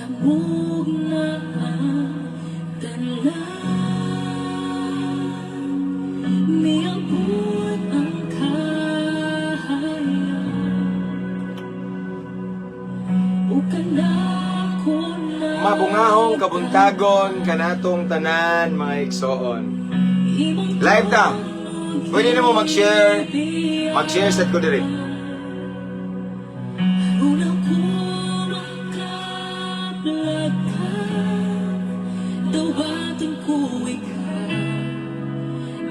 Namugna ang tanan. Miabot ang kahayag ug kanako na. Mabungahong kabuntagon kanatong tanan, mga igsoon. Live ta. Pwede na mo mag-share. Mag-share sad ko diri. Una ko makaplakan, dawaton ko ikaw,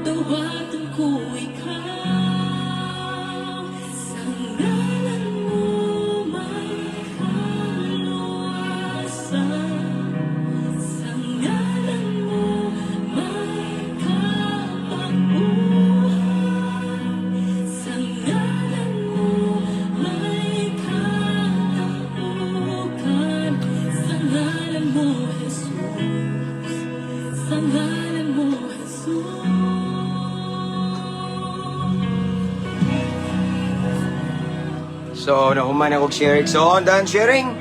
dawaton ko ikaw. Sa ngalan mo may kaluwasan. Sa ngalan mo may kapaguhan. Sa ngalan mo may kataukan. Sa ngalan mo, Jesus. Sa ngalan mo, Jesus. So, nahuman ako share. So, on done sharing.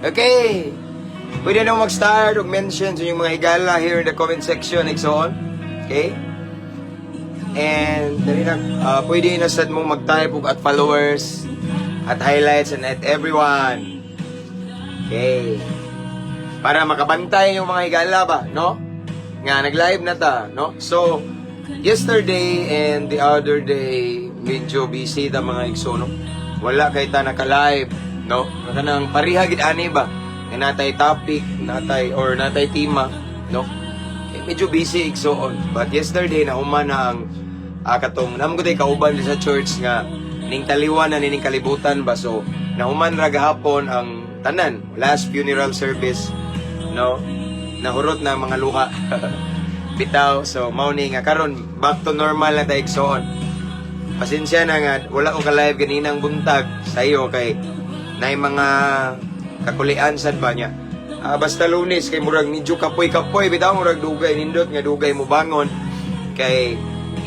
Okay. Pwede na mag-start og mention sa inyong mga higala here in the comment section, igsoon. Okay? And dali na, pwede na sad mong mag-type og at followers, at highlights, and at everyone. Okay. Para makabantay yung mga higala ba, no? Nga, nag-live na ta, no? So, yesterday and the other day, medyo busy ta, mga igso, no? Wala kay ta naka-live, no? Kanang pariha gid ani ba? Nga natay topic, natay or natay tema, no? Eh, medyo busy, igsoon. But yesterday, nahuman na ang katong namo ko kauban sa church nga ning taliwan na nining kalibutan ba, so nahuman ra gahapon ang tanan, last funeral service, no? Nahurot na ang mga luha bitaw. So mao ni nga karon back to normal na ta, igsoon. Pasensya na nga wala ko ka-live ganinang buntag sa iyo kay nay mga kakulian sad ba niya. Basta Lunes kay murag medyo kapoy-kapoy bitaw, murag dugay, nindot nga dugay mo bangon kay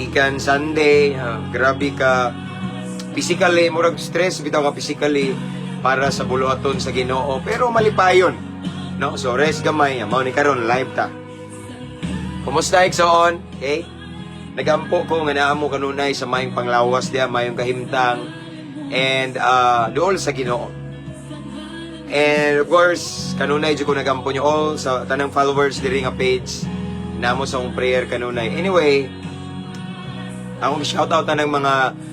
ikan Sunday, grabe ka physically, murag stress bitaw ka physically para sa buluhaton sa Ginoo, pero malipayon, no? So rest gamay, mao ni karon live ta. Kumusta, igsoon? Okay, nagampo ko nga naa mo kanunay sa mayong panglawas diya, mayong kahimtang and duol sa Ginoo. And of course, kanunay jud ko nagampo nyo all sa tanang followers diri nga page namo sa akong prayer kanunay. Anyway, akong shout out tanang mga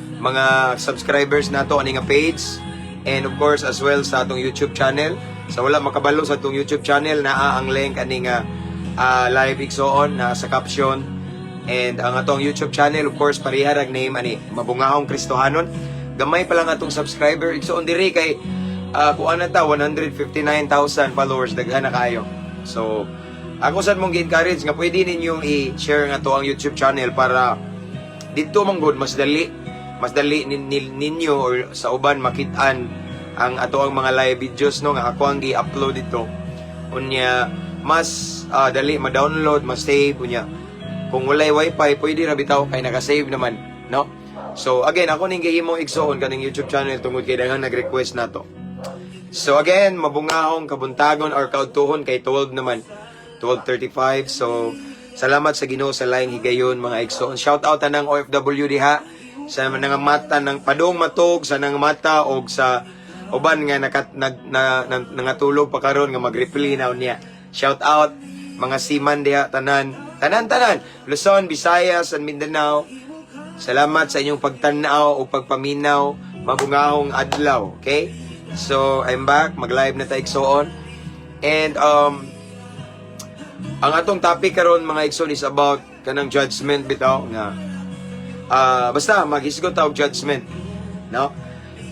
subscribers nato ani nga page and of course as well sa atong YouTube channel. Sa wala makabalo sa atong YouTube channel, naa ang link ani nga live, igsoon, na sa caption. And ang atong YouTube channel, of course, pareha rag name ani, Mabungahong Kristohanon. Gamay pa lang atong subscriber, igsoon, diri kay kuan na ta 159,000 followers, daghan na kayo. So ako sad mong gi-encourage nga pwede ninyong i-share nga to ang YouTube channel para dito man gud mas dali ninyo or sa uban makit-an ang ato ang mga live videos, no, nga ako ang gi-upload dito. Unya mas dali ma-download, ma-save. Unya kung walay wifi, pwede ra bitaw kay naka-save naman, no? So again, ako ning gihimo, igsoon, kaning YouTube channel tungod kay daghang nag-request nato. So again, mabungahong kabuntagon or kaudtuhon kay 12 naman, 12:35. So salamat sa Ginoo sa laing higayon, mga igsoon. Shout out tanang OFW diha sa nangamata ng padong matog, sa nangamata og sa uban nga nakat, nag, na, nangatulog pa karon nga mag-replay na niya. Shout out mga seaman diha tanan. Tanan tanan. Luzon, Visayas, and Mindanao. Salamat sa inyong pagtanaw o pagpaminaw. Mabungahong adlaw, okay? So, I'm back. Mag-live na tayo, igsoon. And ang atong topic karon, mga igsoon, is about kanang judgment bitaw nga basta maghisgot ta og judgment, no?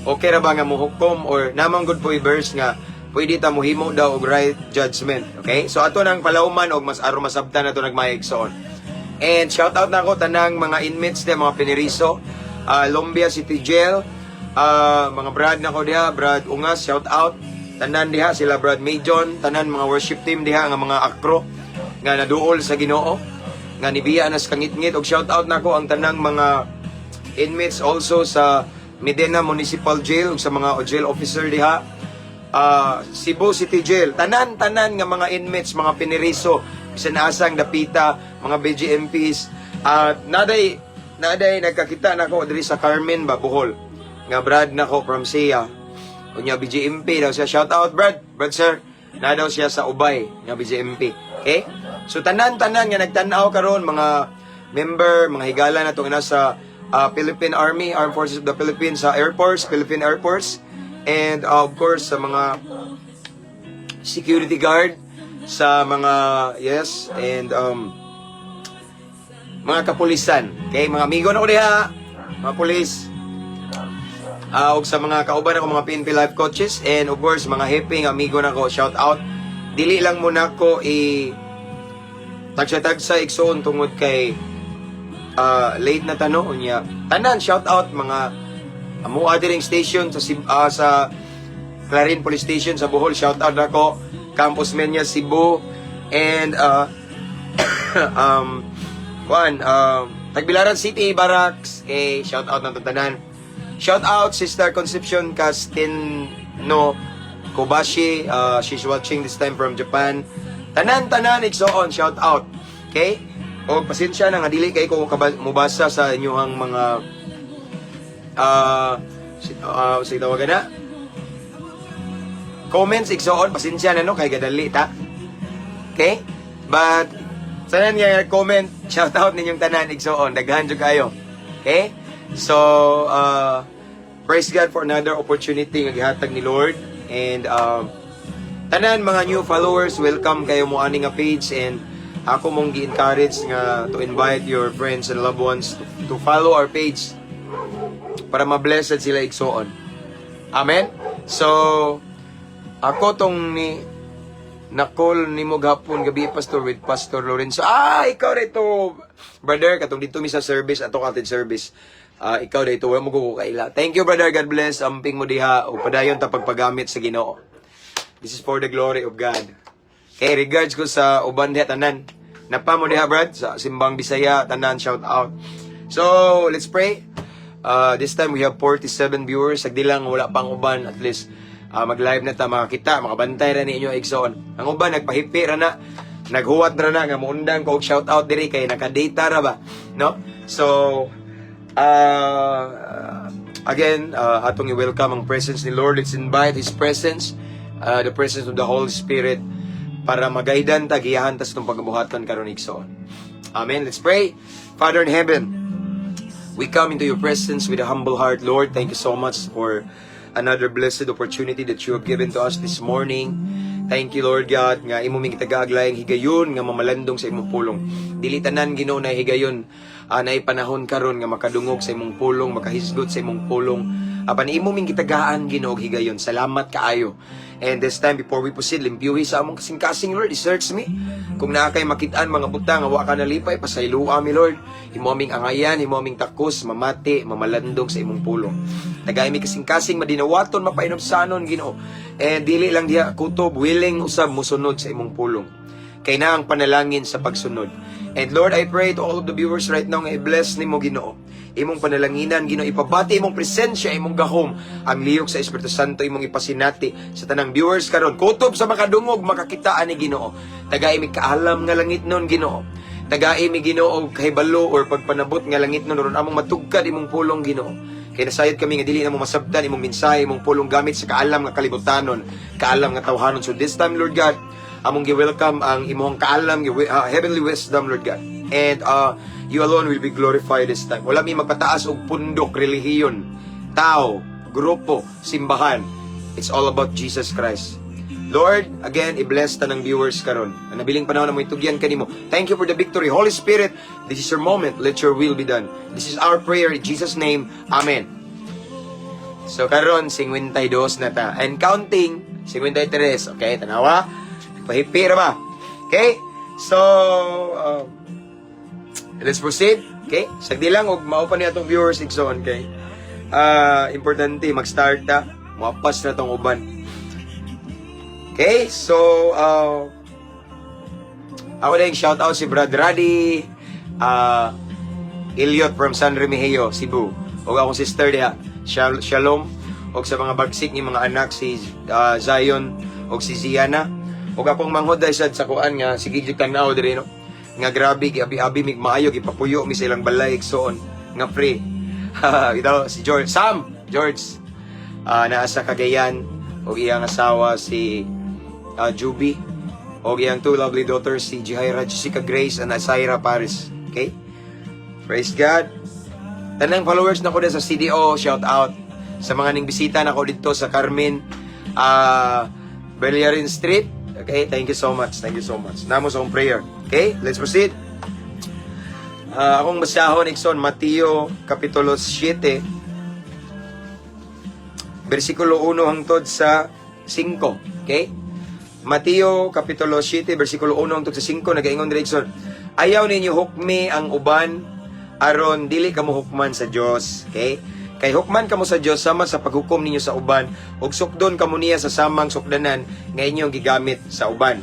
Okay ra ba nga mohukom or namang good po verse nga pwede ta mohimo daw og right judgment, okay? So ato nang palawman og mas aron masabtan nato nagmay, igsoon. And shout out na ako tanang mga inmates diha, mga piniriso, Lumbia City Jail, mga brad na ko diha, Brad Ungas, shout out. Tanan diha sila Brad Majon, tanan mga worship team diha nga mga akro nga naduol sa Ginoo nga nibiya na sa kangitngit. Og shout out nako ang tanang mga inmates also sa Medina Municipal Jail ug sa mga jail officer diha. Cebu City Jail. Tanan-tanan nga mga inmates, mga piniriso, bisan asang dapita, mga BJMPs. At naday nagkakita nako diri sa Carmen ba, Bohol. Nga brad nako from Siya. Unya BJMP daw siya. Shout out, Brad. Brad sir. Na daw siya sa Ubay nga BJMP. Okay? So tanan-tanan nga nagtan-aw karon, mga member, mga higala na nga nasa Philippine Army, Armed Forces of the Philippines, sa Air Force, Philippine Air Force, and of course sa mga security guard, sa mga, yes, and mga kapulisan. Okay, mga amigo na ko diha, mga pulis. Ug sa mga kauban ako, mga PNP life coaches, and of course mga happy nga amigo nako, shout out. Dili lang mo nako i tagsa-tagsa, igsoon, tungod kay late na tano. Unya tanan, shout out mga amuha diring station sa Clarin Police Station sa Bohol, shout out nako, Campus Menya Cebu, and kuan, Tagbilaran City Barracks. Okay, shout out na tanan. Shout out Sister Concepcion Castino Kobashi, she's watching this time from Japan. Tanan tanan, igsoon, shout out. Okay? O pasensya na nga dili kay ko mubasa sa inyong mga sige, tawagan na comments, igsoon, pasensya na, no, kay gadali ta. Okay? But sa nga comment, shout out ninyong tanan, igsoon, daghan jud kayo. Okay? So praise God for another opportunity nga gihatag ni Lord, and tanan mga new followers, welcome kayo mo ani nga page, and ako mong gi-encourage nga to invite your friends and loved ones to follow our page para ma-blessed sila, igsoon. Amen? So, ako tong ni na-call ni mo gahapon gabi, Pastor, with Pastor Lorenzo. Ah, ikaw rito, brother, katong dito mi sa service, ato cottage service. Ah, ikaw dito, wala mo ko kaila. Thank you, brother. God bless. Amping mo diha o padayon ta pagpagamit sa Ginoo. This is for the glory of God. Okay, regards ko sa uban diha tanan. Napa mo diha, brad, sa Simbang Bisaya, tanan, shout out. So, let's pray. This time we have 47 viewers. Sagdi lang, wala pang uban, at least mag-live na ta, makakita, makabantay ra ninyo, igsoon. Ang uban nagpahipi ra na, naghuwat ra na nga muundang ko og shout out diri kay nakadata ra ba, no? So, again, atong i-welcome ang presence ni Lord. Let's invite His presence, the presence of the Holy Spirit, para magaidan ta, giyahan ta sa itong pagbuhatan karon, igsoon. Amen. Let's pray. Father in heaven, we come into your presence with a humble heart, Lord. Thank you so much for another blessed opportunity that you have given to us this morning. Thank you, Lord God, nga imo ming gitagaang higayon nga mamalandong sa imong pulong. Dili tanan, Ginoo, na higayon naay panahon karon nga makadungog sa imong pulong, makahisgot sa imong pulong. Apan imo ming gitagaan, Ginoo, og higayon. Salamat kaayo. And this time, before we proceed, limpyuhi sa among kasing-kasing, Lord. Search me. Kung naa kay makitaan mga butang nga wa ka nalipay, pasayloa mi, Lord. Imo aming angayan, imo aming takos, mamati, mamalandong sa imong pulong. Tagay mi kasing-kasing madinawaton, mapainubsanon, Ginoo. And dili lang diha kutob, willing usab musunod sa imong pulong. Kay na ang panalangin sa pagsunod. And Lord, I pray to all of the viewers right now nga i-bless nimo, Ginoo. Imong panalanginan, Ginoo, ipabati imong presensya, imong gahom, ang lihok sa Espiritu Santo imong ipasinati sa tanang viewers karon. Kutob sa makadungog, makakita ani, Ginoo. Tagay mi kaalam nga langit nun, Ginoo. Tagay mi, Ginoo, og kahibalo or pagpanabot nga langit nun aron among matugkad imong pulong, Ginoo. Kay nasayod kami nga dili na mo masabtan imong mensahe, imong pulong gamit sa kaalam nga kalibutanon, kaalam nga tawhanon. So this time, Lord God, among gi-welcome ang imong kaalam, heavenly wisdom, Lord God. And you alone will be glorified this time. Wala mi magpataas og pundok, relihiyon, tao, grupo, simbahan. It's all about Jesus Christ. Lord, again, i-bless tanang viewers karon. Ang nabiling panahon na mo itugyan kanimo. Thank you for the victory. Holy Spirit, this is your moment. Let your will be done. This is our prayer in Jesus' name. Amen. So karon 52 na ta. And counting, 53. Okay, tanawa. Pahipi ra ba? Okay? So, let's proceed. Okay? Sagdi lang og mao pa ni atong viewers, igsoon, kay importante mag-start ta. Moapas na tong uban. Okay? So, ako din shout out si Brad Radi, Elliot from San Remigio, Cebu. Ug akong sister diha, Shalom. og sa mga bagsik ni mga anak, si Zion og si Ziana. Ug akong manghod ay sad sa kuan nga sige jud tan-aw diri, no, nga grabe giabi-abi mig maayo, gipapuyo mi sa ilang balay, igsoon, nga free. Ito si George Sam George, naa sa Cagayan, ug iyang asawa si Juby og iyang two lovely daughters, si Jihaira Jessica Grace and Asaira Paris. Okay, praise God. Tanang followers nako sa CDO, shout out sa mga ning bisita nako dito sa Carmen Beliarin Street. Okay, thank you so much. Thank you so much. Namo sa akong prayer. Okay, let's proceed. Akong basahon, igsoon, Mateo Kapitulo 7 versikulo 1 hangtod sa 5. Okay? Mateo Kapitulo 7 versikulo 1 hangtod sa 5, nagaingon diri, igsoon: "Ayaw ninyo hukmi ang uban aron dili kamo hukman sa Dios." Okay? "Kay hukman kamo sa Dios sama sa paghukom ninyo sa uban ug sukdon kamo niya sa samang sukdanan nga inyong gigamit sa uban.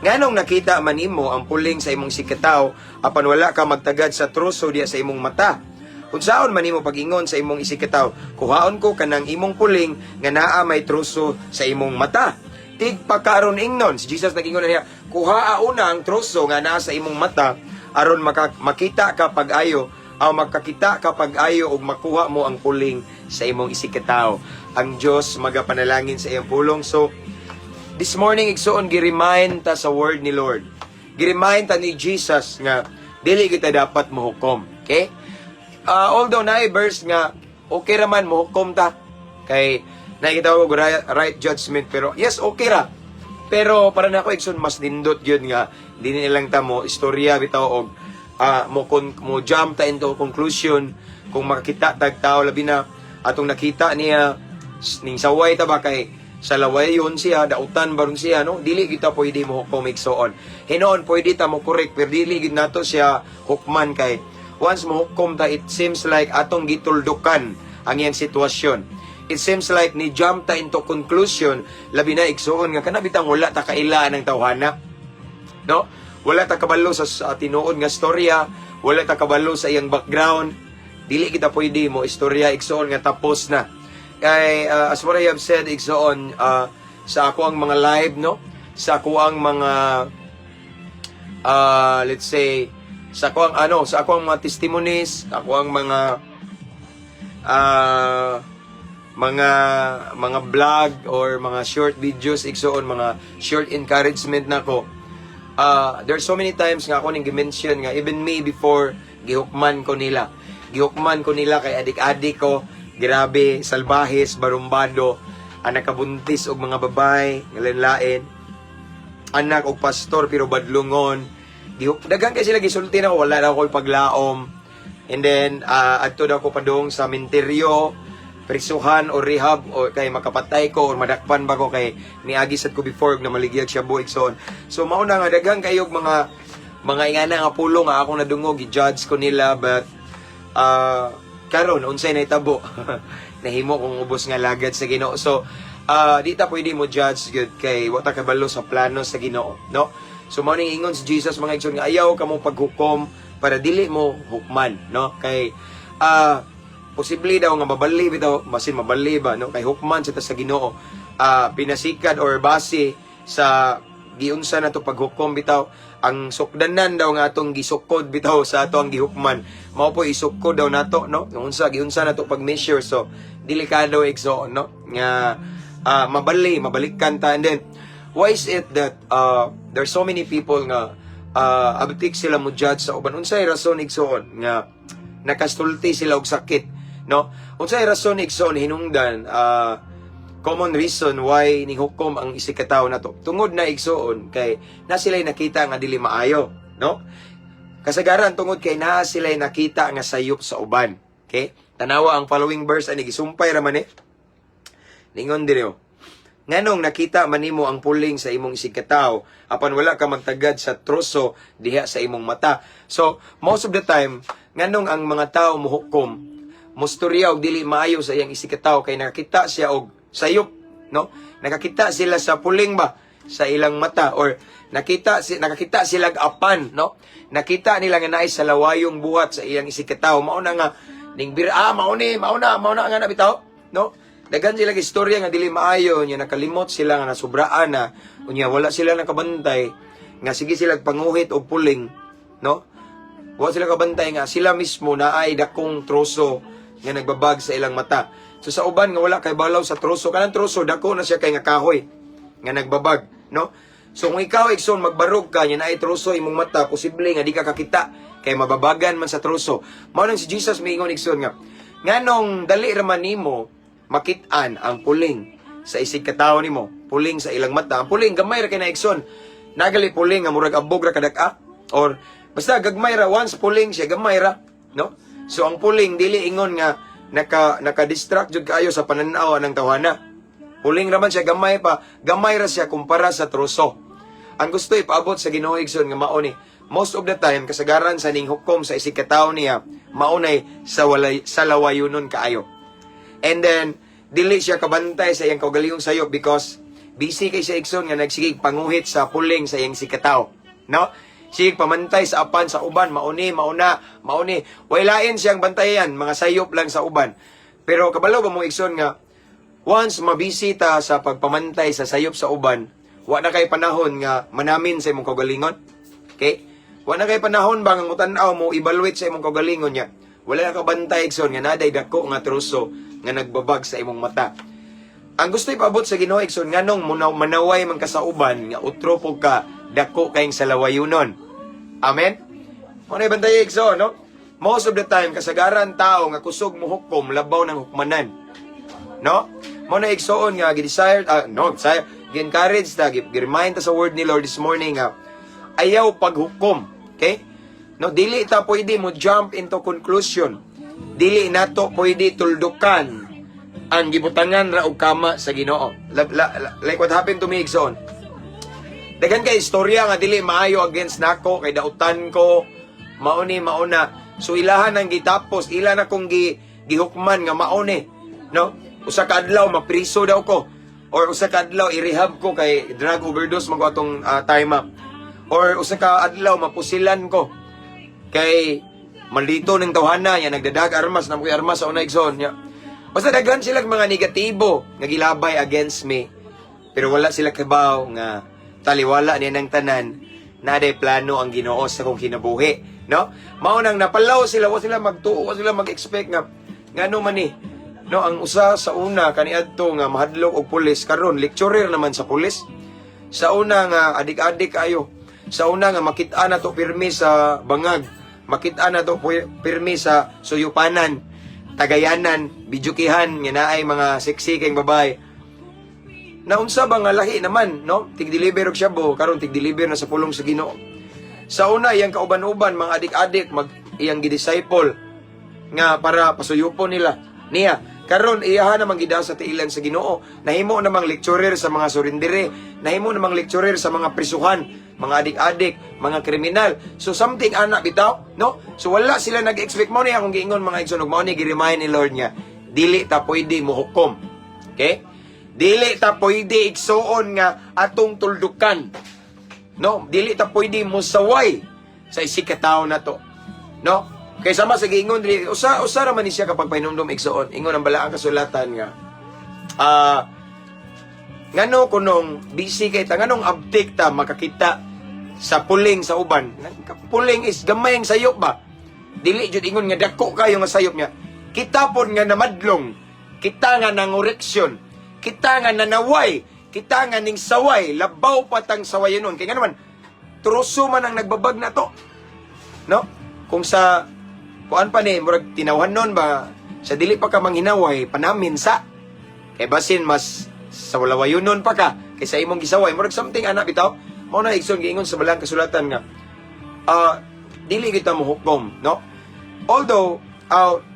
Nganong nakita man nimo ang puling sa imong isigkatawo apan wala ka magtagad sa troso diya sa imong mata? Unsaon man nimo pag-ingon sa imong isigkatawo, 'Kuhaon ko kanang imong puling nga naa may troso sa imong mata'? Tigpakaaron ingnon." Si Jesus nag-ingon na niya, "Kuhaa una ang troso nga naa sa imong mata aron makita ka pag-ayo aw makakita ka pag-ayo ug makuha mo ang puling sa imong isigkatawo." Ang Dios magapanalangin sa iyang pulong. So this morning, igsoon, gi-remind ta sa word ni Lord. Gi-remind ta ni Jesus nga dili kita dapat mohukom. Okay? Although naay verse nga okay ra man mohukom ta kay nakita ko right judgment, pero yes, okay ra. Pero para nako, igsoon, mas nindot gyud nga dili nilang ta mo istorya bitaw og mo jump ta into conclusion kung makakita tag tao, labi na atong nakita niya ning saway ta ba, kay sa laway yun siya, dautan baron siya, no? Dili kita pwede mo hukom, igsoon. Hinoon pwede ta mo correct, pero dili gid nato siya hukman, kay once mo hukom ta, it seems like atong gituldukan ang iyang sitwasyon. It seems like ni jump ta into conclusion, labi na, igsoon, nga kana bitang wala ta kaila ng tawhana, no? Wala ta kabalo sa tinuod nga storya, wala ta kabalo sa iyang background. Dili kita pwede mo istorya, igsoon, nga tapos na. Kay as what I have said, igsoon, sa ako ang mga live, no? Sa ako ang mga let's say sa ako ang ano, sa ako ang mga testimonies, ako ang mga vlog or mga short videos, igsoon, mga short encouragement nako. There's so many times nga ako ning gi-mention nga even me before, gihukman ko nila. Gihukman ko nila kay adik-adik ko, grabe, salbahis, barumbado, ang nakabuntis og mga babae, nga lain, anak og pastor pero badlungon. Daghan kay sila gisulti na wala na ako paglaom. And then adto daw ko padung sa menteryo, prisuhan o rehab o kay makapatay ko or madakpan ba ko kay niagi sad ko before og namaligyag shabu, igsoon. So mao na nga daghan kayog mga ingana nga pulong nga akong nadungog, gi-judge ko nila, but karon unsay nahitabo? Nahimo kong ubos nga lagad sa Ginoo. So di ta pwede mo judge gyud kay wa ta kabalo sa plano sa Ginoo, no? So mao ning ingon si Jesus, mga igsoon, nga ayaw kamo paghukom para dili mo hukman, no? Kay posible daw nga mabali bitaw, masin mabali ba, no, kay hukman sa ta sa Ginoo. Pinasikad or base sa giunsa na to paghukom bitaw, ang sukdanan daw nga atong gisukod bitaw sa ato ang gihukman, mao po isukod daw nato, no, unsa giunsa na to pag measure. So delikado, igsoon, no, nga mabali, mabalikan ta. And then why is it that there's so many people nga abitik sila mo judge sa uban? Unsay rason, igsoon, nga nakastulti sila og sakit, no? Unsay rason, igsoon, hinungdan common reason why ning hukom ang isigkatawo nato? Tungod na, igsoon, kay na sila'y nakita nga dili maayo, no? Kasagaran tungod kay naa sila'y nakita nga sayop sa uban. Okay, tanawa ang following verse ani, gisumpay ra man eh. Ningon diri, oh, "Nganong nakita man nimo ang puling sa imong isigkatawo apan wala ka magtagad sa troso diha sa imong mata?" So most of the time, nganong ang mga tao muhukom, mustorya og dili maayo sa iyang isigkatawo? Kay nakakita siya og sayop, no? Nakakita sila sa puling ba sa ilang mata or nakakita sila og apan, no? Nakita nila nga naay sa lawayong buhat sa iyang isigkatawo. Mao na nga ning bir ah, mao ni, mao na nga na bitaw, no? Daghan sila istorya nga dili maayo nya nakalimot sila nga nasubraan na, unya wala sila nakabantay nga sige sila panguhit og puling, no? Wa sila kabantay nga sila mismo naay dakong troso nga nagbabag sa ilang mata. So sa uban nga wala kay balaw sa troso, kanang troso dako na siya kay nga kahoy nga nagbabag, no? So kung ikaw, igsoon, magbarog ka nya naay troso imong mata, posible nga di ka kakita kay mababagan man sa troso. Mao nang si Jesus miingon, igsoon, nga nganong dali ra man nimo makit-an ang puling sa isig katawo nimo, puling sa ilang mata. Ang puling gamay ra kay na, igsoon. Nagali puling nga murag abog ra kadak-a or basta gagmay ra. Once puling siya, gamay ra, no? So ang puling dili ingon nga naka-distract jud kaayo sa pananaw ng tawhana. Puling ra man siya, gamay pa, gamay ra siya kumpara sa troso. Ang gusto ipaabot sa Ginoo, igsoon, nga mao ni most of the time kasagaran sa ning hukom sa isig katawo niya maunay sa walay sa lawayunon kaayo. And then dili siya kabantay sa iyang kaugalingong sayop because busy kay siya, igsoon, nga nagsigig panguhit sa puling sa iyang sikataw. No? Sige pamantay sa apan sa uban, mauni, mauna, mauni. Waylain siyang bantayan, mga sayop lang sa uban. Pero kabalo ba mo, igsoon, nga once mabisi ta sa pagpamantay sa sayop sa uban, wa na kay panahon nga manamin sa imong kaugalingon? Okay? Wa na kay panahon ba nga mutan-aw mo, evaluate sa imong kaugalingon niya? Wala na kabantay, igsoon, nga naday dako nga troso nga nagbabag sa imong mata. Ang gusto ipaabot sa Ginoo, igsoon, nganong manaway man ka sa uban nga utro po ka dako kayong salawayunon. Amen? Mo na bantay, igsoon, no? Most of the time kasagaran tao nga kusog mo hukom labaw ng hukmanan. No? Mo na, igsoon, nga gi-desire, no, desire, gi-encourage ta, gi-remind ta sa word ni Lord this morning nga ayaw paghukom. Okay? No, dili ta pwede mo jump into conclusion. Dili nato pwede tuldukan ang gibutangan ra og kama sa Ginoo. Like what happened to me, igsoon. Daghan kay istorya nga dili maayo against nako kay dautan ko, mauni mauna. So ilahan ang gitapos, ila na kong gihukman nga mauni. No? Usa ka adlaw mapriso daw ko or usa ka adlaw i-rehab ko kay drug overdose man ko atong time up. Or usa ka adlaw mapusilan ko kay maldito ng tawhana ya nagdadag armas na mo armas sa una, igsoon ya. Basta daghan sila mga negatibo nga gilabay against me. Pero wala sila kabaw nga taliwala niya ng tanan na day plano ang Ginoo sa kong kinabuhi, no? Mao nang napalaw sila, wa sila magtuo, wa sila mag-expect nga ngano man ni. No, ang usa sa una kaniadto nga mahadlok og pulis karon lecturer naman sa pulis. Sa una nga adik-adik ayo. Sa una nga makit-an na to pirmi sa bangag, makit-an na to pirmi sa suyupanan, tagayanan, bidyukihan nga naay mga sexy kayong babae. Naunsa ba nga lahi naman, no? Tig-deliver og shabu, karon tig-deliver na sa pulong sa Ginoo. Sa una iyang kauban-uban mga adik-adik mag iyang gidisciple nga para pasuyupon nila niya. Karon iyaha namang gida sa tiilan sa Ginoo. Nahimo namang lecturer sa mga surrendere, nahimo namang lecturer sa mga prisuhan, mga adik-adik, mga kriminal. So something ana bitaw, no? So wala sila nag-expect. Mo ni akong giingon, mga igsoon, ug mao ni gi-remind ni Lord nga dili ta pwede mohukom. Okay? Dili ta pwede, igsuon, nga atong tuldukan. No, dili ta pwede mosaway sa isig ka tawo na to. No? Kay sama sa giingon diri, usa usa ra man ni siya kapag pahinumdom, igsuon. Ingon ang balaang kasulatan nga ngano kunong busy kay ta, nganong abtik ta makakita sa puling sa uban. Puling is gamay ang sayop ba? Dili jud ingon nga dako kayo nga sayop niya. Kita pod nga namadlong, kita nga nangoreksyon, kita nga nanaway, kita nga ning saway, labaw pa tang sawayan nun. Kaya nga naman, troso man ang nagbabag na to. No? Kung sa kuan pa ni murag tinawhan nun ba, sa dili pa ka manghinaway, panamin sa kay basin mas sa walawayonon pa ka kaysa imong gisaway, murag something ana bitaw. Mao na, igsoon, giingon sa balang kasulatan nga dili kita mohukom, no? Although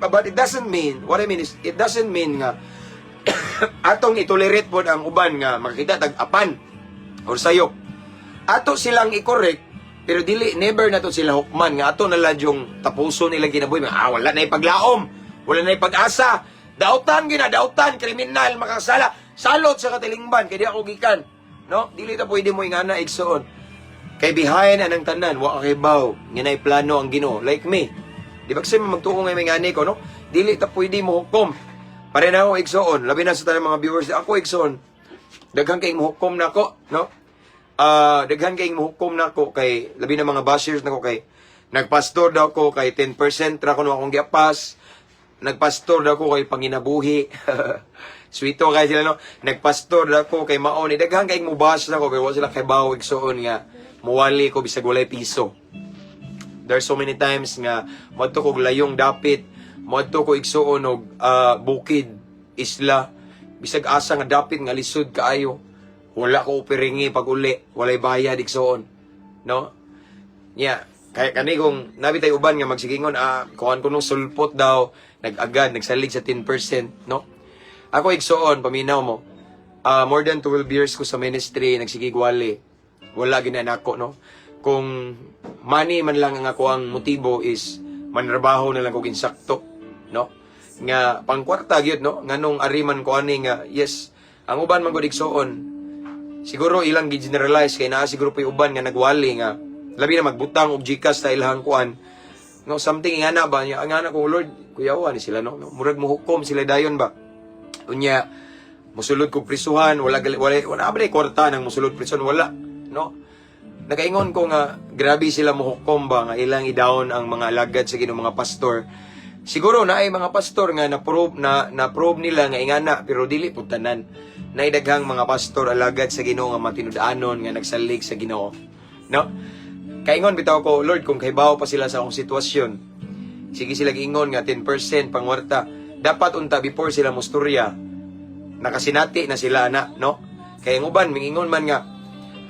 but it doesn't mean, what I mean is it doesn't mean nga atong itolerate pod ang uban nga makakita tag apan or sayop. Ato silang i-correct pero dili, never nato sila hukman nga ato na lang yung tapuso nilang kinabuhi. Wala na ipaglaom, wala na ipag-asa, dautan gina dautan, kriminal, makasala, salot sa katilingban kay di ako gikan, no? Dili ta pwede mo ingana, igsoon, kay behind anang tanan wa ka kibaw nga naay plano ang Ginoo. Like me, di ba kasi magtuo nga may ngani ko, no? Dili ta pwede mo hukom. Pare na ako igsoon, labi na sa tanang mga viewers, ako igsoon. Daghan kay muhukom nako, no? Ah, daghan kay muhukom nako kay labi na mga bashers nako kay nagpastor daw ko kay 10% ra kuno akong giapas. Nagpastor daw ko kay panginabuhi. Sweeto kay sila, no. Nagpastor daw ko kay mao ni, daghan kay mubash nako pero wa sila kay bawo, igsoon, nga muwali ko bisag walay piso. There's so many times nga moadto kog layong dapit, moadto ko, igsuon, og bukid, isla, bisag asa nga dapit nga lisod kaayo. Wala ko upiringi pag uli, walay bayad, igsuon. No? Yeah. Kaya kani kung nabi tay uban nga magsigingon, kuan ko nung sulpot daw, nag-agad, nagsalig sa 10%, no? Ako, igsuon, paminaw mo. More than 12 years ko sa ministry, nagsigigwali. Wala ginanako, no? Kung money man lang ang ako ang motibo is manrabaho na lang ko insakto, no? Nga pangkwarta gyud, no? Nganong ariman ko ani nga yes, ang uban man gud, igsuon, siguro ilang gi-generalize kay naa siguro pa uban nga nagwali nga labi na magbutang og GCash sa ilahang kuan, no, something ingana ba niya. Ang ana ko, Lord, kuyawa ni sila, no? Murag mohukom sila dayon ba. Unya musulod kog prisuhan, wala gali, wala wala ba kwarta nang musulod prison, wala, no? Nakaingon ko nga grabe sila mohukom ba nga ilang i-down ang mga alagad sa Ginoo, mga pastor. Siguro naay mga pastor nga na-prove na na-prove nila nga ingana, pero dili pud tanan. Naay daghang mga pastor, alagad sa Ginoo nga matinud-anon nga nagsalig sa Ginoo, no? Kaingon bitaw ko, Lord, kung kahibaw pa sila sa akong sitwasyon, sige sila giingon nga 10% pangwarta. Dapat unta before sila musturya, nakasinati na sila ana, no? Kay ang uban mingingon man nga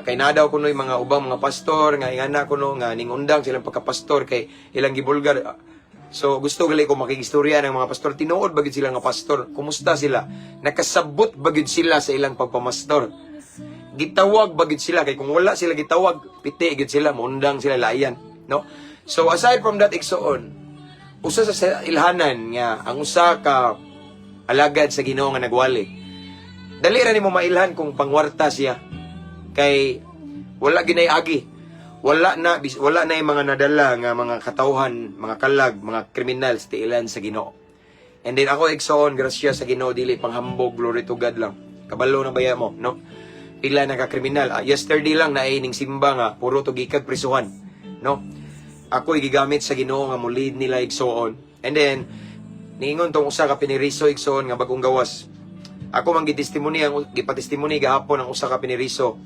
kay naa daw kuno'y mga ubang mga pastor nga ingana kuno nga ningundang silang pagkapastor kay ilang gibulgar. So gusto gali ko makigistorya ng mga pastor, tinuod ba gyud sila nga pastor? Kumusta sila? Nakasabot ba gyud sila sa ilang pagpamastor? Gitawag ba gyud sila? Kay kung wala sila gitawag, piti gyud sila, muundang sila laayan, no? So aside from that, igsoon, usa sa ilhanan nga ang usa ka alagad sa Ginoo nga nagwali, dali ra nimo mailhan kung pangwarta siya kay wala ginay agi, wala na yung mga nadala nga mga katawhan, mga kalag, mga kriminal sa tiilan sa Ginoo. And then ako, igsoon, grasya sa Ginoo, dili panghambog, glory to God lang. Kabalo na baya mo, no? Pila na ka kriminal. Yesterday lang naay ning simba nga puro to gikag prisuhan, no? Ako gigamit sa Ginoo nga mo-lead nila, igsoon. And then niingon tong usa ka piniriso, igsoon, nga bagong gawas. Ako man gitestimony ang gipatestimony gahapon ang usa ka piniriso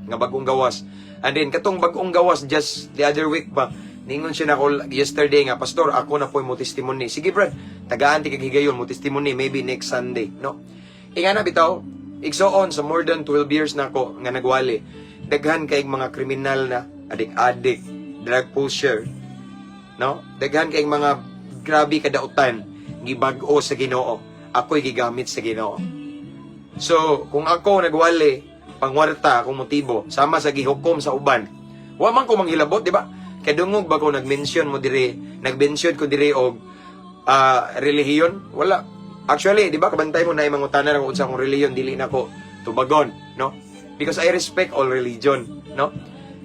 nga bagong gawas. And then katong bagong gawas just the other week pa, ningon siya nako yesterday nga, "Pastor, ako na po mo testimony." "Sige brad, tagaan ti kag higayon mo testimony maybe next Sunday," no? Ingana bitaw, igsoon, sa more than 12 years na ako nga nagwali, daghan kay mga kriminal na adik-adik, drug pusher, no? Daghan kay mga grabe kadautan gibag-o sa Ginoo. Ako'y gigamit sa Ginoo. So, kung ako nagwali, pangwarta akong motibo, sama sa gihukom sa uban, wa man ko manghilabot, di ba? Kadungog ba ko nag-mention mo dire, nag-mention ko dire og relihiyon? Wala. Actually, di ba, kabantay mo na yung mangutana ng unsa akong relihiyon, dili na ko tubagon, no? Because I respect all religion, no?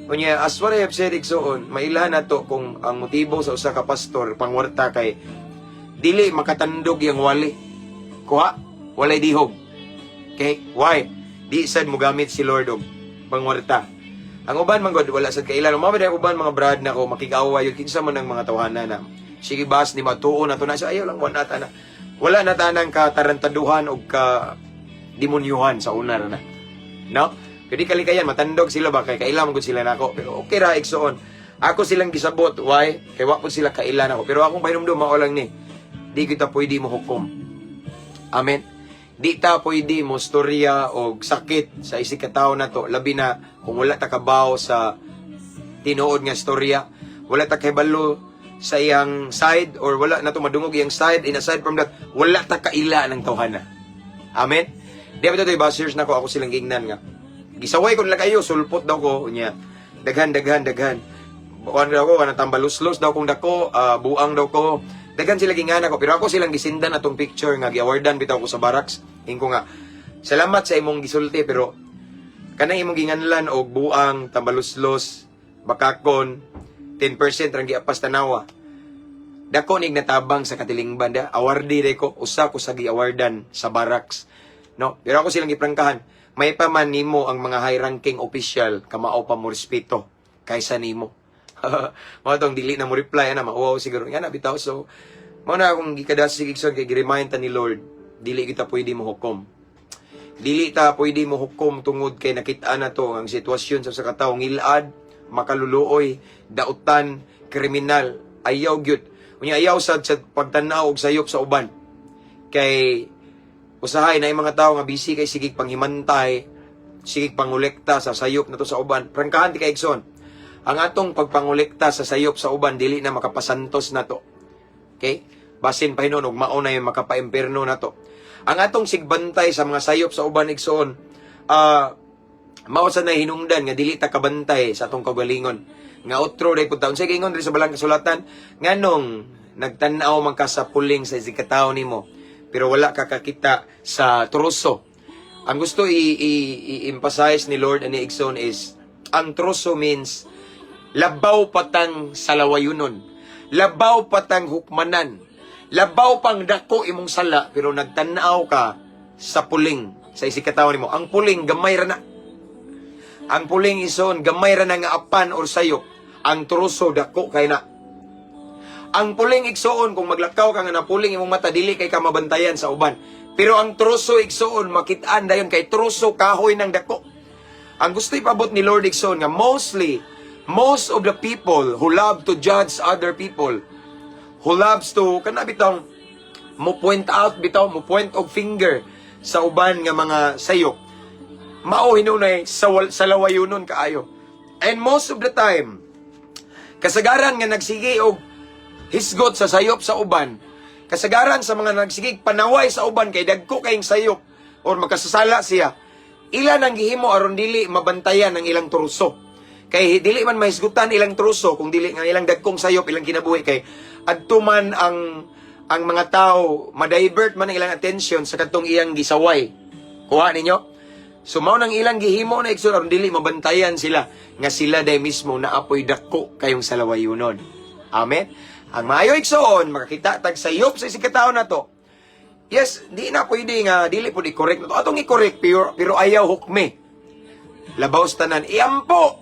Unya, as what I have said, igsoon, mailhan na to kung ang motibo sa usa ka pastor pangwarta kay dili makatandog yang wali. Kuha, walay dihog. Okay? Why? Di sad mo gamit si Lord og pangwarta. Ang uban man god wala sad kailan. Umabot ang uban mga brad na ko makig-away yun kinsa man ang mga tawhana na. Sige bas ni matuon na to na siya, ayaw lang, wala na. Wala na tanang katarantaduhan og ka demonyuhan sa una ra na. No? Pero di kalikayan matandog sila ba kay kaila man gud sila nako. Pero okay ra, igsoon. Ako silang gisabot, why? Kay wa pud sila kaila nako. Pero akong pahinumdum mao lang ni. Di kita pwede mo hukom. Amen. Di ta pwede mo storya og sakit sa isig ka tawo na to, labi na kung wala ta kabaw sa tinuod nga storya, wala ta kahibalo sa iyang side or wala na to madungog iyang side, and aside from that, wala ta kaila ng tawhana. Amen. Di ba ito bashers nako, ako silang giingnan nga gisaway ko nila kayo, sulpot daw ko. Unya daghan daghan daghan kuan daw ko, kanang tambaluslos daw kong dako, buang daw ko. Daghan sila gingana ko, pero ako silang gisindan atong picture nga gi-awardan bitaw ko sa barracks. Ingko nga, "Salamat sa imong gisulti, pero kanang imong ginganlan og buang, tambaluslos, bakakon, 10% rang giapas, tanawa." Dako nig natabang sa katilingban da. Awardee day ko, usa ko sa gi-awardan sa barracks. No, pero ako silang giprangkahan. May pa man nimo ang mga high ranking official kamao pa mo respeto kaysa nimo. Mao tong dili na mo reply ana, mauwaw siguro nga na bitaw. So mao na akong gikadasig, igsoon, kay gi-remind ta ni Lord, dili kita pwede mo hukom. Dili ta pwede mo hukom tungod kay nakita na to ang sitwasyon sa katawo ngilad, makaluluoy, dautan, kriminal. Ayaw gyud. Unya ayaw sad sa pagtan-aw og sayop sa uban. Kay usahay na mga tao nga busy kay sigig panghimantay, sigig pangolekta sa sayop na to sa uban. Prangkahan ti kay, igsoon. Ang atong pagpangolekta sa sayop sa uban dili na makapasantos na to. Okay? Basin pa hinuon og mao na yung makapaimpierno na to. Ang atong sigbantay sa mga sayop sa uban, igsoon, mao sa na hinungdan nga dili ta kabantay sa atong kaugalingon. Nga otro day pud taon. Sige, ingon diri sa balang kasulatan, nganong nagtan-aw man ka sa puling sa isigkatawo nimo pero wala ka kakita sa troso? Ang gusto i-emphasize ni Lord ani, igsoon, is ang troso means labaw patang salawayunon. Labaw patang hukmanan. Labaw pang dako imong sala pero nagtan-aw ka sa puling sa isigkatawo nimo. Ang puling gamay ra na. Ang puling, igsoon, gamay ra na nga apan or sayop. Ang troso dako kay na. Ang puling, igsoon, kung maglakaw ka nga napuling imong mata, dili kay ka mabantayan sa uban. Pero ang troso, igsoon, makitaan dayon kay troso kahoy ng dako. Ang gusto ipabot ni Lord, igsoon, nga mostly, most of the people who love to judge other people, who loves to, kana bitong, mo point out bitaw, mo point og finger sa uban nga mga sayop, mao hinunay sa salawayunon kaayo. And most of the time, kasagaran nga nagsige og hisgot sa sayop sa uban, kasagaran sa mga nagsigig panaway sa uban kay dagko kayong sayop or makasasala siya, ilan ang gihimo aron dili mabantayan ang ilang truso. Kay dili man mahisgutan ilang truso kung dili nga ilang dagkong sayop ilang kinabuhi, kay adto man ang mga tao ma-divert man ang ilang attention sa kadtong iyang gisaway. Kuha ninyo? So mao nang ilang gihimo na, igsoon, aron dili mabantayan sila nga sila day mismo naapoy dako kayong salawayunon. Amen. Ang maayo, igsoon, makakita tag sayop sa isig ka na to. Yes, di na pwede nga dili pud i-correct na to. Atong i-correct pero ayaw hukmi. Labaw sa tanan, iampo.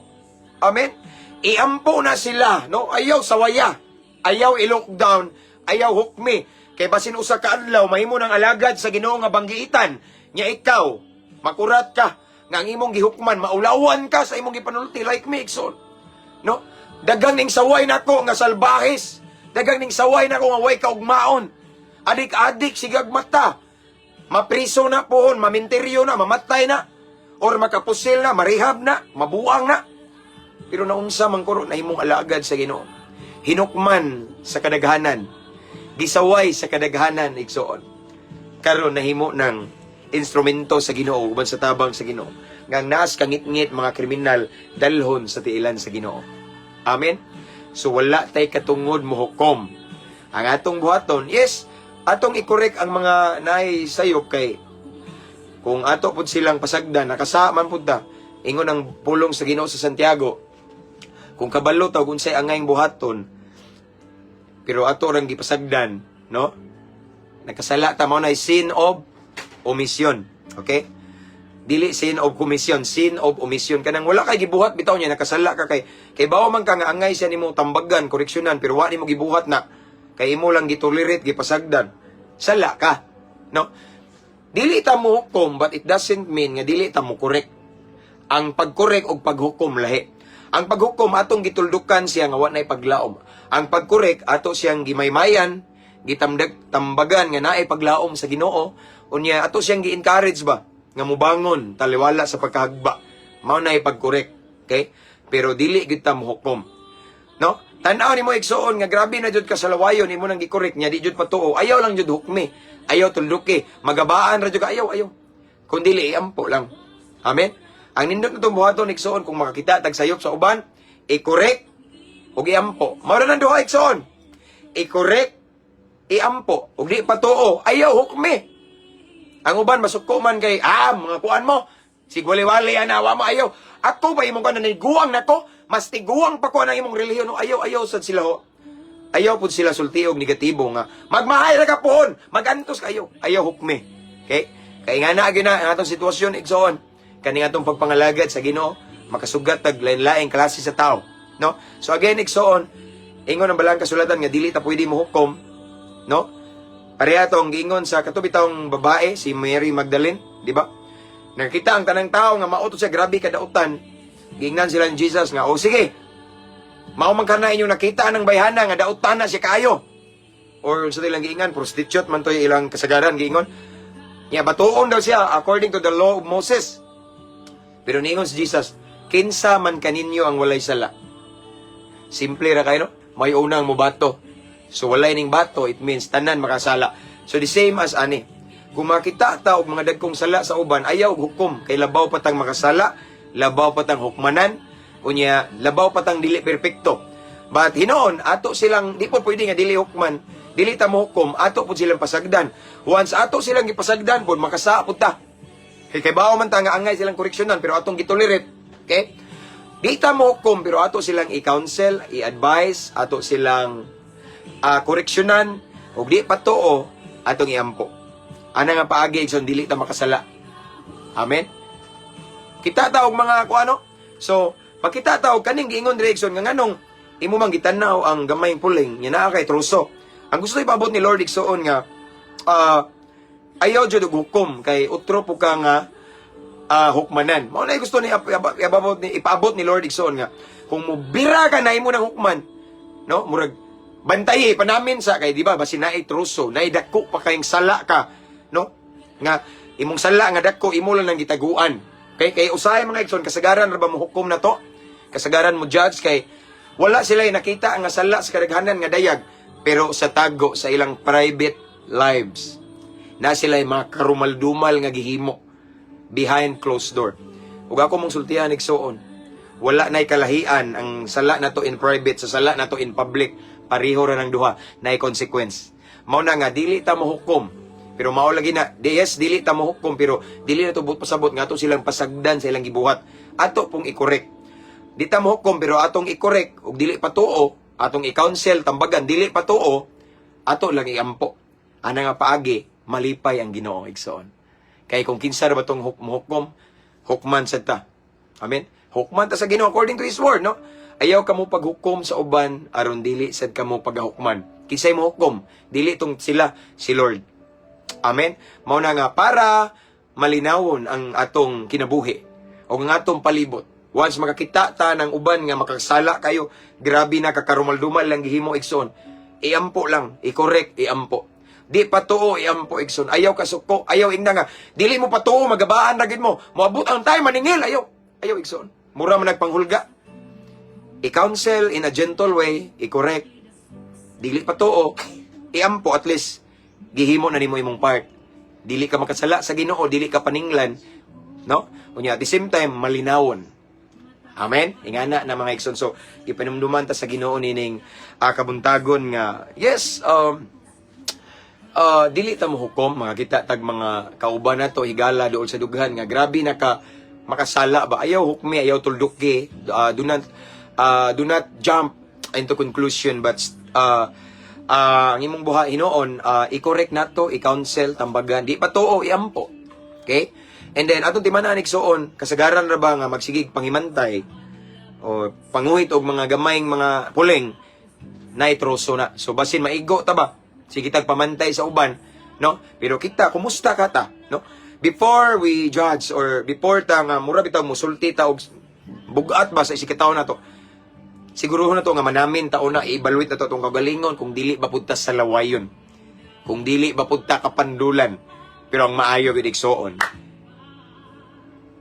Amen. Iampo na sila, no? Ayaw sawaya. Ayaw i-lockdown, ayaw hukmi. Kay basin usa ka adlaw mahimo ng alagad sa Ginoo nga banggiitan nya ikaw makurat ka nga ang imong gihukman, maulawan ka sa imong gipanulti, like me, igsoon. No? Daghang ning saway nako nga salbahes. Daghang ning saway nako nga way kaugmaon. Adik-adik sigag mata. Mapriso na pohon, maminteryo na, mamatay na, or makapusil na, marehab na, mabuang na. Pero naunsa man kuro nahimong alagad sa Ginoo. Hinukman sa kadaghanan. Gisaway sa kadaghanan, igsoon. Karon nahimo ng instrumento sa Ginoo uban sa tabang sa Ginoo. Nga ang naas kangitngit mga kriminal dalhon sa tiilan sa Ginoo. Amen. So wala tay katungod mohukom. Ang atong buhaton, yes, atong i-correct ang mga naay sayop kay kung ato pud silang pasagdan, nakasa man pud ta. Ingon ang pulong sa Ginoo sa Santiago, kung kabalo ta kung unsay angayng buhaton, pero ato rang gipasagdan, no? Nakasala ta, mao na sin of omission. Okay? Dili sin of commission, sin of omission. Kanang wala kay gibuhat bitaw niya, nakasala ka kay bawo man ka nga angay siya nimo tambagan, koreksyonan, pero wa nimo gibuhat na kay imo lang gitolerate, gipasagdan. Sala ka. No? Dili ta mo hukom, but it doesn't mean nga dili ta mo correct. Ang pag-correct og paghukom lahi. Ang paghukom, atong gituldukan siya nga wa nay paglaom. Ang pag-correct, ato siyang gimaymayan, gitamdag tambagan nga naay paglaom sa Ginoo, unya ato siyang gi-encourage ba nga mubangon taliwala sa pagkahagba. Mao nay pag-correct. Okay? Pero dili gyud ta mohukom. No? Tan-aw nimo, igsuon, nga grabe na jud ka sa lawayon, imo nang gi-correct niya di jud patuo. Ayaw lang jud hukmi. Ayaw tulduki. Magabaan ra jud ka, ayaw ayaw. Kun dili, iampo lang. Amen. Ang nindot na itong buhaton, igsuon, kung makakita tag sayop sa uban, i-correct ug iampo. Mao ra nang duha, igsuon. I-correct, iampo. Ug di patuo, ayaw hukmi. Ang uban masuko man kay mga kuan mo. Sigwali-wali ana wa mo, ayaw. Ako ba imong kanan, guwang nako, mas tiguang pa ko ang imong relihiyon, no, ayaw ayaw sad sila ho. Ayaw pud sila sulti og negatibo nga magmahay ra ka pohon, magantos kayo. Ayaw hukmi. Okay? Kay nga na gyud na ang atong sitwasyon, igsoon. Kani atong pagpangalagad sa Ginoo, makasugat tag lain-laing klase sa tao, no? So again, igsoon, ingon ang balang kasulatan nga dili ta pwede mo hukom, no? Pareha tong giingon sa katubitawng babae si Mary Magdalene, di ba? Nakita ang tanang tao nga mao to siya, grabe kadautan. Giingnan sila ni Jesus nga, "O sige, mao man kana inyong nakita ng bayhana nga dautan na siya kaayo." Or sa ilang giingan, prostitute man to ilang kasagaran giingon. Nya batuon daw siya according to the law of Moses. Pero niingon si Jesus, "Kinsa man kaninyo ang walay sala?" Simple ra kayo, no? May unang mubato. So walay ning bato, it means tanan makasala. So the same as ani. Kung makita ta og mga dagkong sala sa uban, ayaw og hukom kay labaw pa tang makasala, labaw pa tang hukmanan, unya labaw pa tang dili perpekto. But hinoon, ato silang di po pwede nga dili hukman, dili ta mo hukom, ato pud silang pasagdan. Once ato silang gipasagdan pud, makasaa pud ta. Kay bawo man ta nga angay silang koreksyonan pero atong gitolerate. Okay? Di ta mo hukom pero ato silang i-counsel, i-advise, ato silang koreksyonan ug di pa tuo, atong iampo. Ana nga paagi, igsoon, dili ta makasala. Amen. Kita ta og mga kuano. So, makita ta og kaning giingon diri, igsoon, nga nganong imo man gitan-aw ang gamayng puling nga naa kay troso. Ang gusto ipaabot ni Lord, igsoon, nga ayaw jud og hukom kay utro po ka nga hukmanan. Mao na gusto ni ipaabot ni Lord, igsoon, nga kung mubira ka na imo ng hukman, no? Murag bantayi pa namin sa kay di ba basin naay troso, naay dako pa kayong sala ka, no? Nga imong sala nga dako imo lang nang gitaguan. Okay? Kay usahay, mga igsoon, kasagaran ra ba mo hukom na to? Kasagaran mo judge kay wala sila nakita nga sala sa kadaghanan nga dayag, pero sa tago sa ilang private lives na sila mga karumaldumal nga gihimo behind closed door. Ug ako mong sultihan, igsuon, wala na'y kalahian ang sala nato in private sa sala nato in public. Pareho ra ng duha, naay consequence. Mao na nga dili ta mohukom. Pero mao lagi na, di, yes, dili ta mohukom pero dili na to buot pasabot nga ato silang pasagdan sa ilang gibuhat. Ato pong i-correct. Di ta mohukom pero atong i-correct ug dili pa tuo, atong i-counsel, tambagan, dili pa tuo, ato lang iampo. Ana nga paagi, malipay ang Ginoo, igsoon. Kay kung kinsa ra ba tong mohukom, hukman sad ta. Amen. Hukman ta sa Ginoo according to His word, no? Ayaw kamo paghukom sa uban aron dili sad kamo pagahukman. Kinsay mo hukom? Dili tong sila, si Lord. Amen. Mao na nga para malinawon ang atong kinabuhi o ang atong palibot. Once makakita ta ng uban nga makasala kayo, grabe na kakarumaldumal lang gihimo, igsoon. Iampo lang, i-correct, iampo. Di pa tuo, iampo, igsoon. Ayaw kasuko, ayaw ingna nga. Dili mo patuo, magabaan ra gid mo. Moabot ang time maningil, ayaw. Ayaw, igsoon. Mura man nagpanghulga. I-counsel in a gentle way, i-correct. Dili pa tuo, iampo, at least gihimo na nimo imong part. Dili ka makasala sa Ginoo, dili ka paninglan, no? Unya at the same time malinawon. Amen. Ingana na, mga igsoon. So gipanumduman ta sa Ginoo nining kabuntagon nga yes, dili ta mohukom mga kita tag mga kauban nato, higala dool sa dughan nga grabe na ka makasala ba. Ayaw hukmi, ayaw tulduki. Do not jump into conclusion, but ang imong buha hinuon, i-correct nato, i-counsel, tambagan, di pa tuo, iampo. Okay? And then atong timan-an, igsoon, kasagaran ra ba nga magsigig pangimantay o panguhit og mga gamayng mga puling naay troso na. So basin maigo ta ba? Sige tag pamantay sa uban, no? Pero kita, kumusta ka ta, no? Before we judge or before ta nga mura bitaw musulti ta og bugat ba sa isikataw na to, siguro na to nga manamin ta una, i-evaluate na to atong kagalingon kung dili ba pud ta sa lawayon. Kung dili ba pud ta kapandulan. Pero ang maayo gid, igsoon,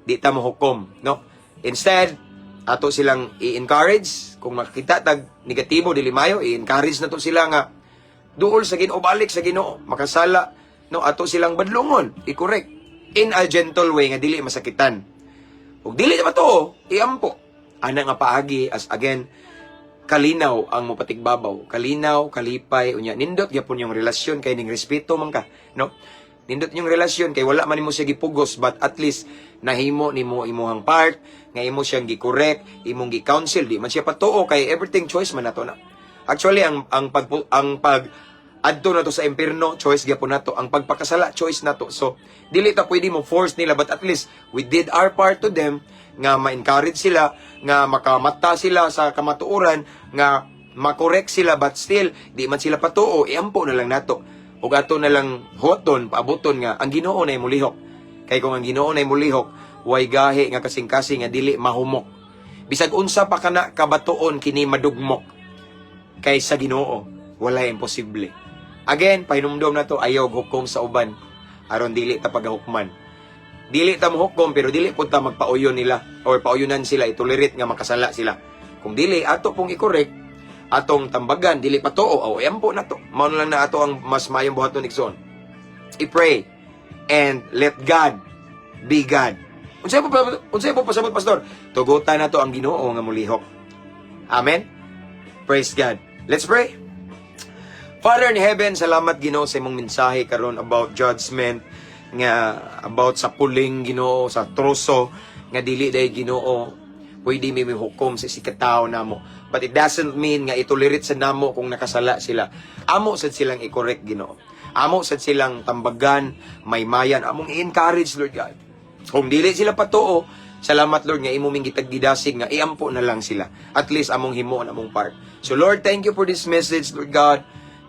di ta mohukom, no? Instead, ato silang i-encourage kung makita tag negatibo, dili mayo, i-encourage na to sila nga duol sa Ginoo, balik sa Ginoo, makasala, no? Ato silang badlongon, i-correct in a gentle way nga dili masakitan. Ug dili ba to, iampo. Ana nga paagi, as again, kalinaw ang mopatigbabaw, kalinaw, kalipay, unya nindot gyapon yung relasyon kay ning respeto man ka, no? Nindot yung relasyon kay wala man nimo siya gipugos, but at least nahimo nimo imuhang part nga imo siyang gi-correct, imong gi-counsel, di man siya patuo kay everything choice man nato na. Actually, ang pag adto nato sa impierno, choice gyapon nato. Ang pagpakasala, choice nato. So dili ta pwede mo force nila, but at least we did our part to them nga ma-encourage sila, nga makamata sila sa kamatuoran, nga ma-correct sila, but still di man sila patuo, iampo na lang nato ug ato na lang huwaton, paabuton nga ang Ginoo na mulihok. Kay kung ang Ginoo na mulihok, way gahi nga kasing-kasing nga dili mahumok. Bisag unsa pa kana kabatuon, kini madugmok. Kay sa Ginoo, wala imposible. Again, pahinumdom nato, ayaw hukom sa uban aron dili ta pagahukman. Dili ta mohukom, pero dili pud ta magpauyon nila or pauyunan sila, itolerate nga makasala sila. Kung dili, ato pong i-correct, atong tambagan, dili patuo, o ampo na to. Mao na lang na ato ang mas mayong buhaton, igsoon. I-pray and let God be God. Unsay po pasabot, pastor? Tugutan nato ang Ginoo nga mulihok. Amen. Praise God. Let's pray. Father in heaven, salamat, Ginoo, sa imong mensahe karon about judgment, nga about sa puling, Ginoo, sa troso, nga dili day, Ginoo, pwede mi hukom sa isigkatawo namo. But it doesn't mean nga itolerate sa namo kung nakasala sila. Amo sad silang i-correct, Ginoo. Amo sad silang tambagan, maymayan, among i-encourage, Lord God. Kung dili sila patuo, salamat, Lord, nga imo ming gitag-gidasig nga iampo na lang sila. At least among himuon among part. So Lord, thank you for this message, Lord God,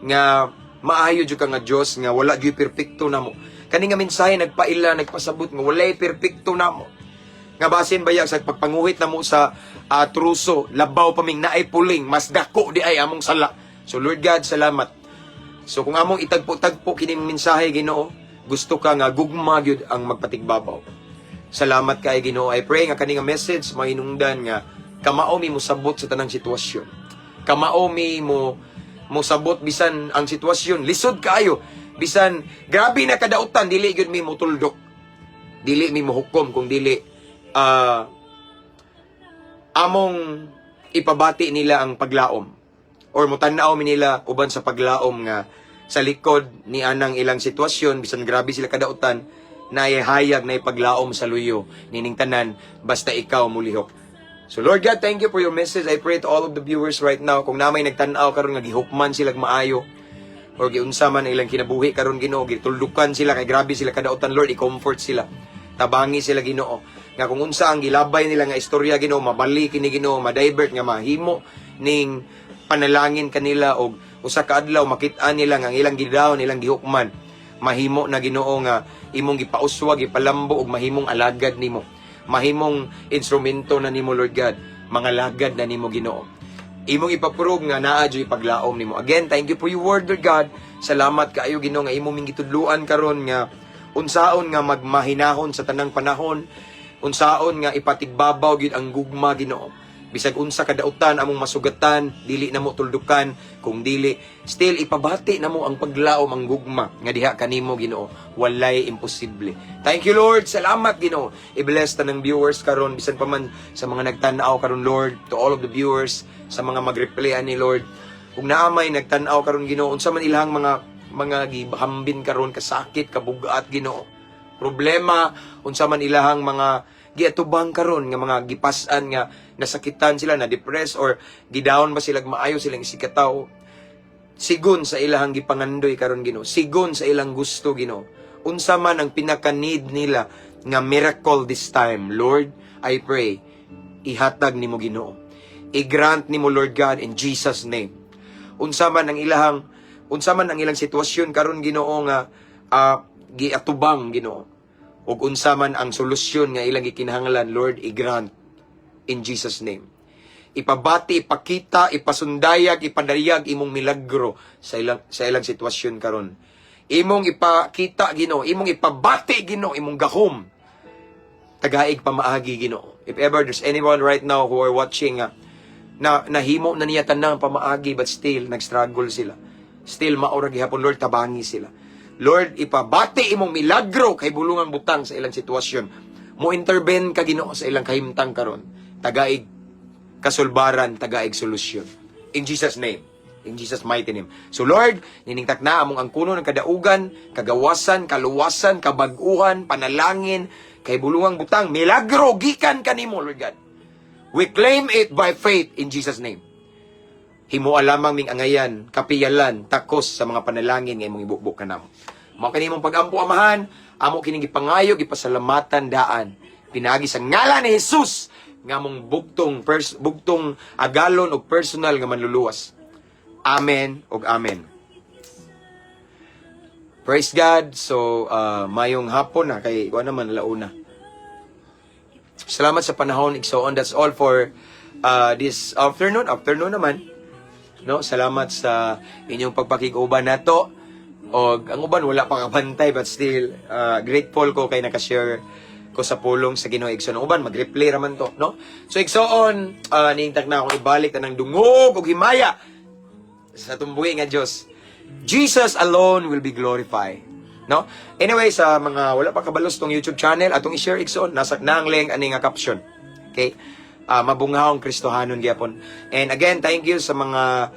nga maayo jud ka nga Dios, nga wala gyud perpekto namo. Kani nga mensahe nagpaila, nagpasabot nga walay perpekto namo. Nga basin bayag sa pagpanguhit namo sa truso, labaw pa ming naay puling, mas dako di ay among sala. So Lord God, salamat. So kung among itagpo-tagpo kining mensahe, Ginoo, gusto ka nga gugma gyud ang magpatigbabaw. Salamat kay Ginoo. I pray nga kani nga message mahinungdan nga kamao mi mosabot sa tanang sitwasyon. Kamao mi mo mosabot bisan ang sitwasyon lisod kaayo, bisan grabe na kadautan, dili gyud mi motuldok. Dili mi mohukom kung dili among ipabati nila ang paglaom or mutanaw mi nila uban sa paglaom nga sa likod ni anang ilang sitwasyon, bisan grabe sila kadautan, na hayag na ipaglaom sa luyo nining tanan basta ikaw mulihok. So Lord God, thank you for your message. I pray to all of the viewers right now, kung naa may nagtan-aw karon nga gihukman sila maayo or giunsa man ang ilang kinabuhi karon, Ginoo, gituldukan sila kay grabe sila kadautan, Lord, i-comfort sila. Tabangi sila, Ginoo. Nga kung unsa ang gilabay nila nga istorya, Ginoo, mabali kini, Ginoo, ma-divert nga mahimo ning panalangin kanila og usa ka adlaw makit-an nila nga ang ilang gidaw, ilang gihukman, mahimo na, Ginoo, nga imong gipauswag, gipalambo og mahimong alagad nimo, mahimong instrumento na nimo, Lord God, mga lagad na nimo, Ginoo. Imong ipaprove nga naa juy paglaom nimo. Again, thank you for your word, Lord God. Salamat kaayo, Ginoo, nga imo ming gitudluan karon nga unsaon nga magmahinahon sa tanang panahon, unsaon nga ipatigbabaw gyud ang gugma, Ginoo. Bisag unsa kadautan among masugatan, dili namo tuldukan, kung dili still ipabati namo ang paglaom, ang gugma nga diha kanimo, Ginoo, walay imposible. Thank you, Lord. Salamat, Ginoo. I-bless tanang viewers karon, bisan pa man sa mga nagtan-aw karon, Lord, to all of the viewers, sa mga mag-replay ani, Lord. Kung naa may nagtan-aw karon, Ginoo, unsa man ilang mga gihambin karon, kasakit, kabugat, Ginoo, problema, unsa man ilahang mga giatubang karon nga mga gipas-an nga nasakitan sila, na depressed or gidown ba sila maayo silang isigkatawo, sigon sa ilahang gipangandoy karon, Ginoo, sigon sa ilang gusto, Ginoo, unsa man ang pinaka-need nila nga miracle this time, Lord, I pray ihatag nimo, Ginoo, i-grant nimo, Lord God, in Jesus' name. Unsa man ang ilang sitwasyon karon, Ginoo, nga giatubang, Ginoo, ug unsa man ang solusyon nga ilang gikinahanglan, Lord, i-grant in Jesus' name. Ipabati, ipakita, ipasundayag, ipadayag imong milagro sa ilang sitwasyon karon. Imong ipakita, Ginoo, imong ipabati, Ginoo, imong gahom. Tagaig pamaagi, Ginoo. If ever there's anyone right now who are watching na nahimo na niya tanang pamaagi but still nag-struggle sila. Still mao ra gihapon, Lord, tabangi sila. Lord, ipabati imong milagro kay bulungang butang sa ilang sitwasyon. Mo intervene ka, Ginoo, sa ilang kahimtang karon. Tagaig kasulbaran, tagaig solusyon. In Jesus' name. In Jesus' mighty name. So Lord, niningtak na among angkunon ng kadaugan, kagawasan, kaluwasan, kabaguhan, panalangin, kay bulungang butang, milagro, gikan kanimo, Lord God. We claim it by faith in Jesus' name. Himoa lamang ming angayan, kapiyalan, takos sa mga panalangin nga imong ibubo kanamo. Mao kini imong pagampo, Amahan, amo kining gipangayo, gipasalamatan daan. Pinaagi sa ngalan ni Jesus nga among bugtong agalon og personal nga manluluwas. Amen ug amen. Praise God. So, mayong hapon na kay kuan naman, launa. Salamat sa panahon, igsoon. That's all for this afternoon. Afternoon naman. No, salamat sa inyong pagpakig-uban nato. Og ang uban wala pa kabantay, but still grateful ko kay nakashare ko sa pulong sa Ginoo, igsoon. Ang uban mag-replay raman to, no? So igsoon, niingtak na akong ibalik tanang dungog ug himaya sa tumbuhi nga Dios. Jesus alone will be glorified. No? Anyway, sa mga wala pa kabalos tong YouTube channel, atong i-share, igsoon, nasa na ang link ani nga caption. Okay? Mabunghawong Kristohanon gyapon. And again, thank you sa mga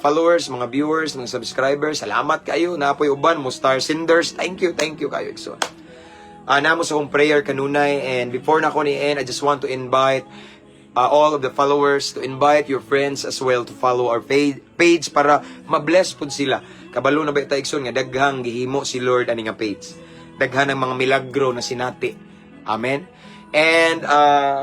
followers, mga viewers, mga subscribers. Salamat kayo. Napoy uban mo star senders. Thank you kayo, igsoon. Namo sa akong prayer kanunay, and before na ko ni end, I just want to invite all of the followers to invite your friends as well to follow our page para ma-bless pud sila. Kabalo na ba ta, igsoon, nga daghang gihimo si Lord ani nga page? Daghan ng mga milagro na sinati. Amen. And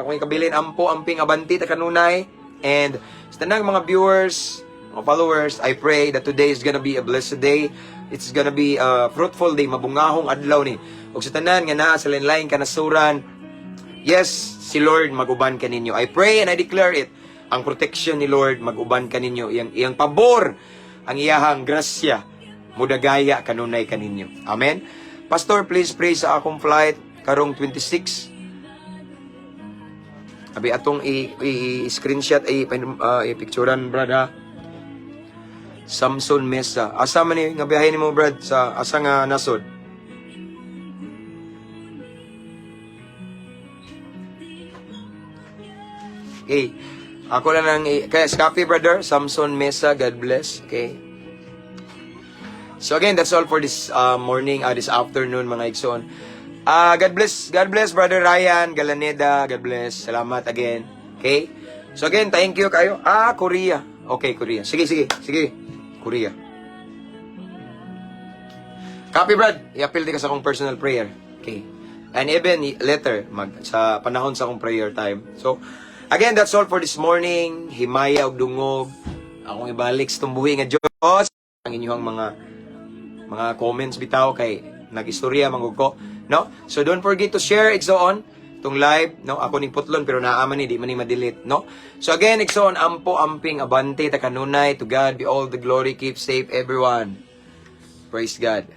kung ikabilin, ampo, amping, abanti ta kanunay, and sa tanang mga viewers, mga followers, I pray that today is gonna be a blessed day. It's gonna be a fruitful day, mabungahong adlaw ni. Ug sa tanan nga naa sa lain-laing kanasuran, yes, si Lord maguban kaninyo. I pray and I declare it. Ang protection ni Lord maguban kaninyo. Iyang pabor, ang iyahang grasya, mudagaya kanunay kaninyo. Amen. Pastor, please pray sa akong flight karong 26. Abi atong i-screenshot ay i-picturean, brad, ha. Samson Mesa. Asa man ni nga biyahe nimo, brad, sa asa nga nasod? Okay. Ako lang ang kaya copy, brother Samson Mesa, God bless. Okay. So again, that's all for this morning, this afternoon, mga igsoon. God bless, God bless, Brother Ryan Galaneda, God bless. Salamat again. Okay? So again, thank you kayo. Ah, Korea. Okay, Korea. Sige, sige, sige. Korea. Copy, Brad. I-appeal di ka sa akong personal prayer. Okay. And even later, mag, sa panahon sa akong prayer time. So, again, that's all for this morning. Himaya og dungog. Akong ibalik sa tumbuhi nga Diyos. Ang inyong mga comments bitaw kay nag-istorya man gud ko, no? So don't forget to share, igsoon, tong live, no? Ako ning putlon pero naa man ni, di man ni ma-delete, no? So again, igsoon, ampo, amping, abante ta kanunay. To God be all the glory. Keep safe, everyone. Praise God.